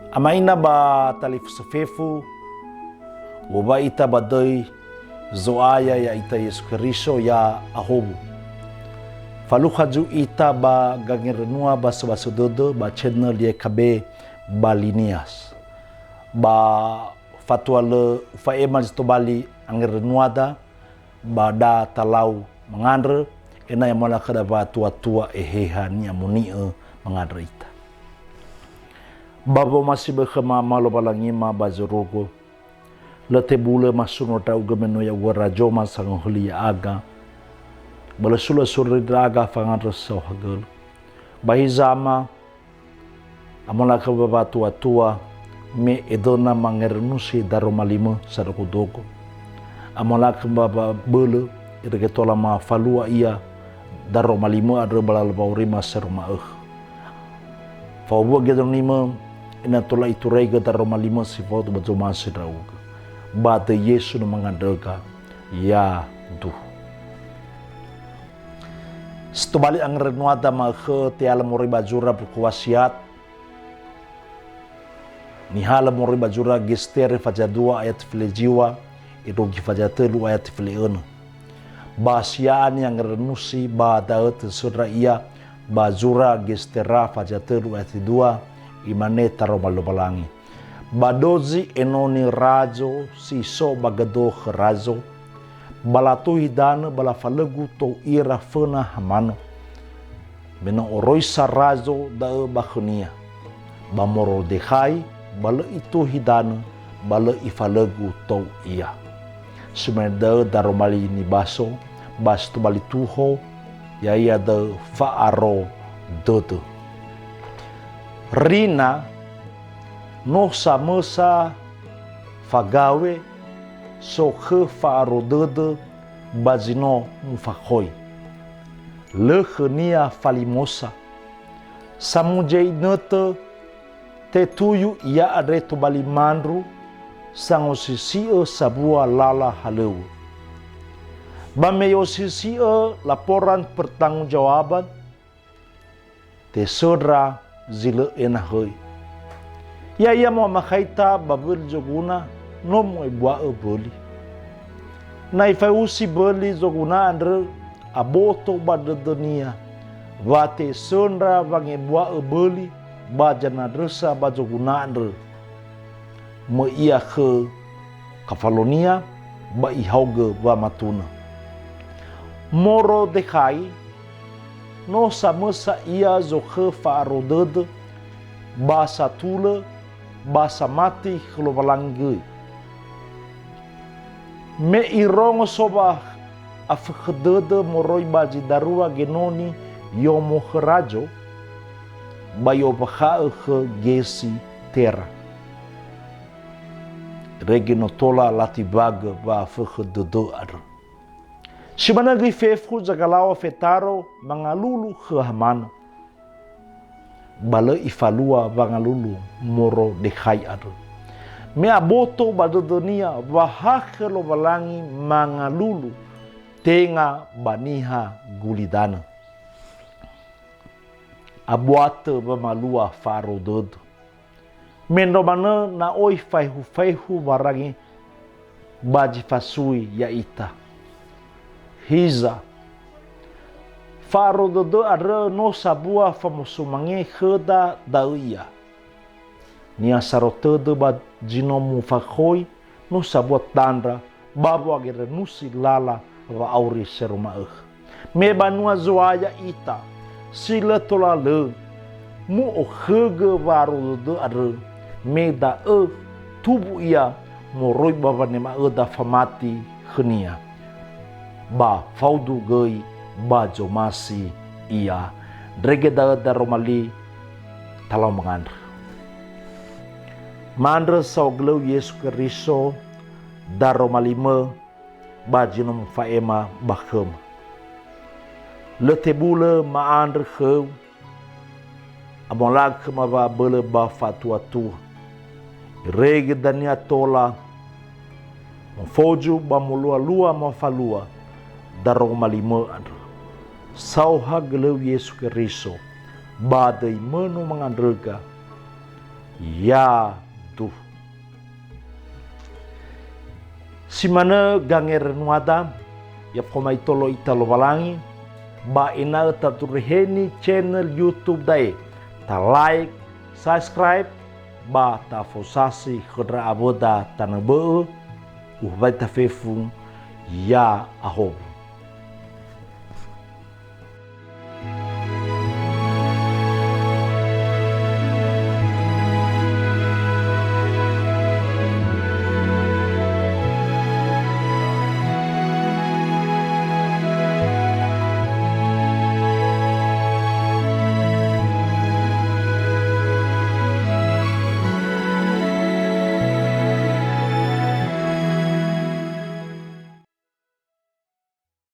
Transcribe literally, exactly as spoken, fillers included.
Ama'ina ba talifusö fefu, wowa'i ita ba döi Zo'aya ya'ita Yesu Keriso ya ahowu. Falukha zui ita ba gangerenua ba sobaso dödö ba channel Y K B Balinias. Ba fatua lö ufa'ema zi tobali angerenuada, ba da talau mangandrö, ena'ö ya mola khöda wa'atuatua Eheha ni'amoni'ö mangandrö ita. Ba womasi bökhö ma Ama Lowalangima ba zorugo, lö tebulö masuno ndra'ugö me no ya'ugö razoma sangohöli ya'aga, ba lö sulö soroi ndra'aga fangandrö saohagölö. Ba hiza Ama, Amolakhö ba wa'atuatua, me edöna mangerenusi daroma limö sadogo-dogo. Amolakhö ba, ba bölö, irege tola mafalua ia daroma limö andrö ba lalö wa'aurima seroma ökhö. Fa'owua gedolimö, ena'ö tola ituraigö daroma limö si faudu ba zomasi ndra'ugö. Ba döi Yesu no mangandröga, yaduhu. Si tobali angerenuada ma'ökhö te'ala moroi ba zura Buku Wasiat, nihalö moroi ba zura Gestere faza dua ayat fele ziŵa, irugi faza tölu ayat fele önö. Ba sia'a ni'angerenusi ba da'ö tösöndra ia ba zura Gestera faza tölu ayat dua, imane taroma Lowalangi. Ba dozi enoni razo si so ba gödökhö razo, ba latuhi danö ba lafalögu tou ira föna Hamano. Me no oroisa razo da'ö ba khönia. Ba Morodekhai, ba lö ituhi danö, ba lö ifalögu tou ia. Si mane da'ö daroma li nibaso, ba si tobali tuho, ya'ia da'ö fa'aro dödö. Rina, no samösa fagawe sokhö fa'aro dödö ba zi no mufakhoi. Lö khönia falimosa. Samuze inötö, tetuyu ia andre tobali mandru, sangosisi'ö sambua lala halöŵö. Ba me i'osisi'ö laporan pertanggungjawaban, tesöndra zi lö enahöi. Ya'ia mo'amakhaita ba wöli zoguna no mu'ebua'ö böli. Na ifaeusi böli zoguna andrö, aboto ba dödönia wa tesöndra wangebua'ö böli ba zanandrösa ba zoguna andrö. Möi ia khö kafalonia ba ihaogö wamatunö. Morodekhai, no samösa ia zokhö fa'aro dödö, ba satulö, ba samati khö Lowalangi göi. Me irongo so wa'afökhö dödö moroi ba zi darua genoni yomo khö razo, ba i'ombakha'ö khö Gesitera. Irege no tola latimbagö wa'afökhö dödö andrö. Si manö göi fefu zagalaŵa fetaro mangalulu khö Hamano. Ba lö ifalua wangalulu Morodekhai andrö. Me aboto ba dödönia wa ha khö Lowalangi mangalulu, tenga ba niha gulidanö. Aboatö wamalua fa'aro dödö. Mendrua manö na oi faehu-faehu warangi ba zi fasui ya'ita. Hiza, fa'aro dödö andrö no sambua famosumange khöda da'ö ia. Niha saro tödö ba zi no mufakhoi, no sambua tandra ba wa'angerenusi lala wa'auri seroma ökhö. Me banua Zo'aya ita, si lö tola lö, mu'okhögö wa'aro dödö andrö, me da'ö tumbu ia moroi ba wanema'öda famati khönia, ba faudu göi ba zomasi ia. Ndrege da'ö daroma li, talau mangandrö. Ma'andrö saohagölöu Yesu Keriso, daroma limö ba zi no mufa'ema ba khöma. Lö tebulö ma'andrö khöu, amolakhö ma wa'abölö ba fa'atuatua. Irege dania tola mofozu ba molualua mafalua daroma limö andrö. Saohagölöu Yesu Keriso, ba döi mö no mangandröga, yaduhu. Si manö gangerenuada, ya faoma itolo ita Lowalangi, ba ena'ö tatureheni channel YouTube da'e, ta like, subscribe, ba tafaosasi khö ndra awöda tanö bö'ö, uhubai tafefu, ya'ahowu.